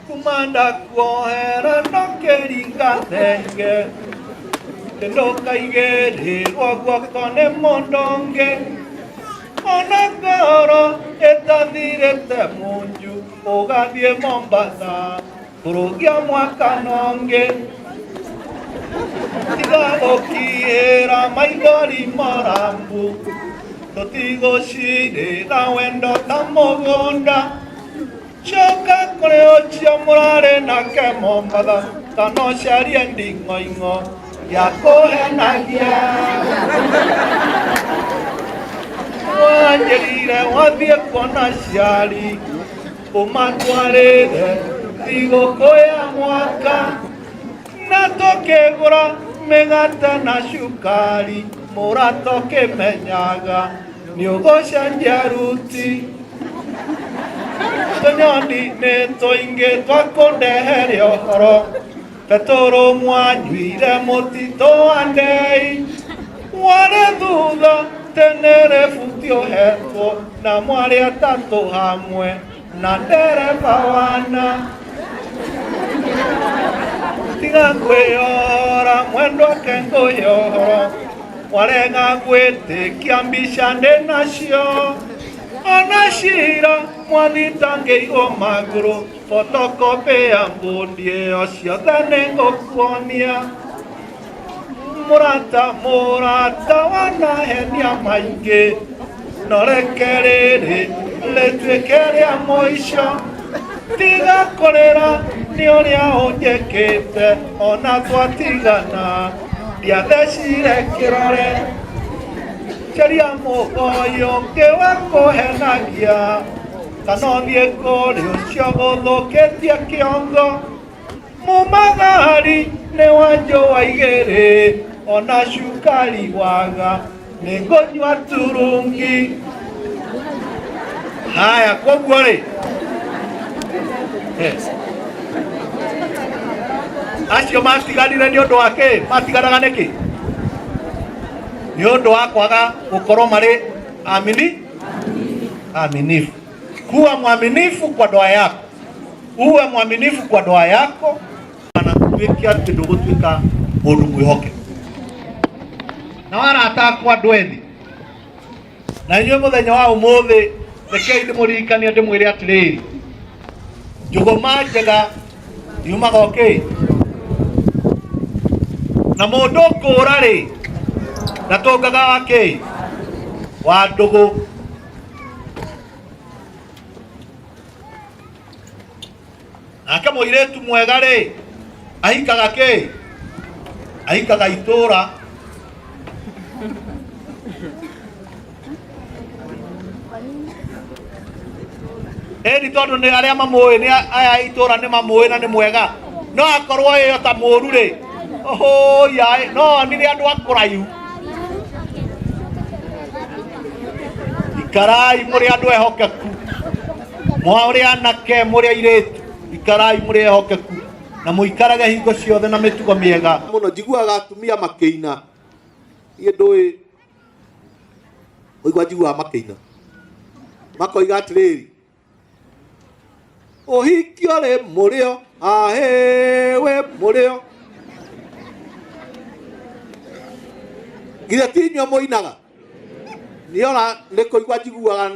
Kuma ndakuohera ndũkĩringa thenge, ndũkaigĩrĩrwo guoko nĩ mũndũ ũngĩ. Ona ngoro ĩtathirĩte munju, ũgathiĩ Mombatha kũrũgia mwaka nongĩ. Tiga gũkiĩra maithori morambu, tũtigũcirĩra wendo ta mũgũnda. Coka kũrĩ ũcio mũrarĩ nake Mombatha, kana ũcarie nding'oing'o ya kũhenagia. Wanjĩrire wathiĩ kuona aciari, ũmatwarĩre thigũkũ ya mwaka, na tũkĩgũra mĩgate na cukari, mũrata ũkĩmenyaga nĩ ũgũcenjia ruti. Tũnyoni nĩ tũingĩ twa kũndehere ũhoro, Petũrũ mwanyuire mũtitũ wa ndei, warĩ thutha tene rĩbuti ũhetwo na mwarĩ atatũ hamwe na ndereba wana. Tiga kwĩyora mwendwa ke ngũhe ũhoro, warega gwĩtĩkia mbica ndĩ nacio, ona cira mwathitangĩirwo magũrũ, photocopy ya mbũndi ĩyo ciothe nĩngũkuonia. Mũrata mũrata wanahenia maingĩ, no reke rĩrĩ rĩtuĩke rĩa mũico. Tiga kũrĩra nĩ ũrĩa ũnjĩkĩte, ona twatigana ndiathecire kĩrore. Caria mũgoyo ũngĩ wa kũhenagia, kana ũthiĩ kũrĩ ũcio gũthũkĩtie kĩongo. Mumagari nĩ wanjũa igĩrĩ, ona cukari waga nĩngũnyua turungi. Haya, koguo rĩ, acio matiganire nĩ ũndũ wa kĩ? Matiganaga nĩkĩ? Nĩ ũndũ wa kwaga gũkorwo marĩ amini aminifu. Kuwa mwaminifu kwa ndoa yako, uwe mwaminifu kwa ndoa yako, kana tuĩke atĩ ndũgũtuĩka mũndũ mwĩhoke. Na warata akwa andũ ethĩ, na inyuĩ mũthenya wa ũmũthĩ, rekei ndĩmũririkanie ndĩmwĩre atĩrĩrĩ, njũgũma njega yumaga okĩ, na mũndũ ũkũra rĩ ndatũngaga wa kĩ wa ndũgũ. Nake mũirĩtu mwega rĩ ahikaga kĩ? Ahikaga itũra. Ĩni tondũ nĩ arĩa mamũĩ, nĩ aya a itũra nĩ mamũĩ na nĩ mwega, no akorwo ĩyo ta mũru rĩ, ũhũya, no onire andũ a kũraihu. Ikarai mũrĩ andũ ehokeku, mũrĩ anake, mũrĩ airĩtu, ikarai mũrĩ ehokeku na mũikarage hingo ciothe na mĩtugo mĩega mũno. Njiguaga atumia makĩina, niĩ ndũĩ ũigua njiguaga makĩina makoiga atĩrĩrĩ, ũhiki ũrĩ mũrĩo, ahĩ wĩ mũrĩo. Githĩ ti inyuĩ mũinaga? Niĩ ona nĩ kũigua njiguaga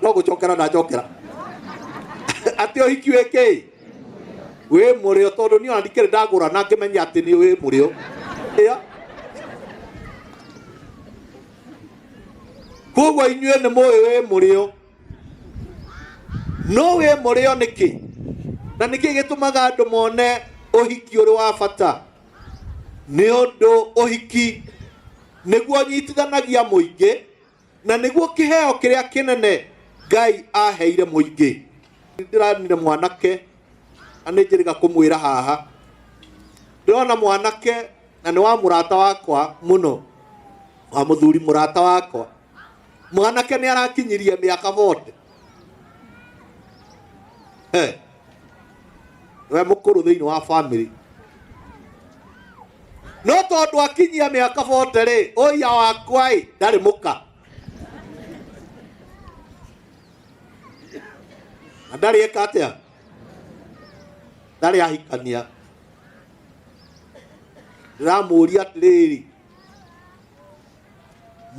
no gũcokera ndacokera atĩ ũhiki wĩ kĩ wĩ mũrĩo, tondũ niĩ ona ndikĩrĩ ndagũra na ngĩmenya atĩ nĩ wĩ mũrĩo. Ĩyo koguo inyuĩ nĩ mũĩ wĩ mũrĩo. No wĩ mũrĩo nĩkĩ? Na nĩkĩ gĩtũmaga andũ mone ũhiki ũrĩ wa bata? Nĩ ũndũ ũhiki nĩguo nyitithanagia mũingĩ, na nĩguo kĩheo kĩrĩa kĩnene Ngai aheire mũingĩ. Ndĩranire mwanake na nĩ njĩrĩga kũmwĩra haha, ndĩrona mwanake na nĩ wa mũrata wakwa mũno, wa mũthuri mũrata wakwa. Mwanake nĩ arakinyirie mĩaka 40. He. We mũkũrũ thĩinĩ wa family. No tondũ akinyia mĩaka 40 rĩ, ũia wakwa ĩ, ndarĩ mũka. Na ndarĩ eka atĩa? Ndarĩ ahikania. Ndĩramũria atĩrĩrĩ,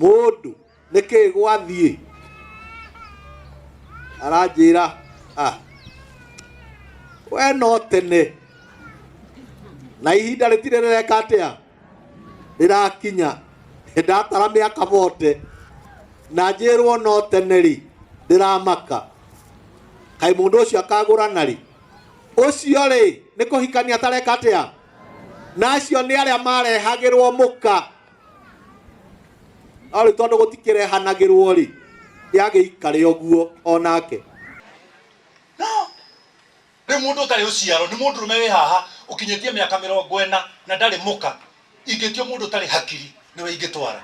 mũndũ nĩkĩ gwathiĩ? Aranjĩra, ah, we no tene na ihinda rĩtirĩ rĩreka atĩa rĩrakinya. Ndatara mĩaka bote na njĩrwo no tene rĩ, ndĩramaka kaĩ mũndũ ũcio akagũrana rĩ. Ũcio rĩ, nĩ kũhikania atareka atĩa? Na acio nĩ arĩa marehagĩrwo mũka. No rĩu tondũ gũtikĩrehanagĩrwo rĩ, nĩagĩikare ũguo onake. No rĩu mũndũ ũtarĩ ũciaro nĩ mũndũrũme wĩ haha ũkinyĩtie mĩaka 40 na ndarĩ mũka, ingĩtio mũndũ ũtarĩ hakiri nĩwe ingĩtwara.